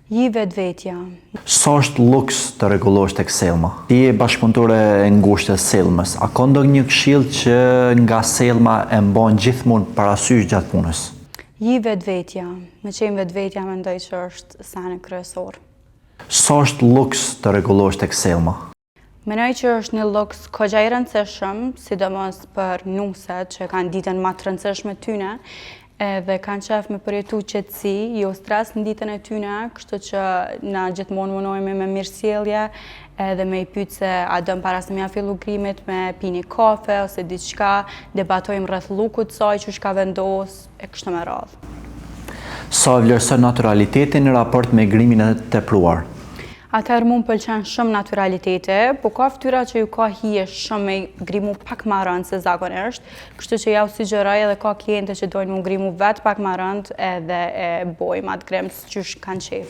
Ji vetvetja. Sa është luks të rregullohesh tek Selma? Ti je bashkëpunëtore e ngushtë e Selmës. A ka ndonjë këshillë që nga Selma e mban gjithmonë parasysh gjatë punës? Ji vetvetja. Me qenë vetvetja mendoj që është seni kryesor. Sa është luks të rregullohesh tek Selma? Mendoj që është një luks kogja i rëndësishëm, sidomos për nuset që kanë ditën ma të rëndësishme tyne, edhe kanë qef me përjetu qetësi, jo stres në ditën e tyne, kështu që na gjithmonë munojmë me mirësjellje, edhe me i pyet se a don para se me ja fillu grimit me pi një kafe ose diçka, debatojmë rreth lookut saj që ka vendos, e kështu me radhë. Sa e vlerëson naturalitetin në raport me grimin e tepruar? Atëherë mu më pëlqen shumë naturaliteti, po ka fytyra që ju ka hije shumë me grimu pak ma rëndë se zakonisht, kështu që ja u sugjeroj edhe ka kliente që dojnë mu grimu vetë pak ma rëndë edhe e bojmë atë grim qysh kanë qef.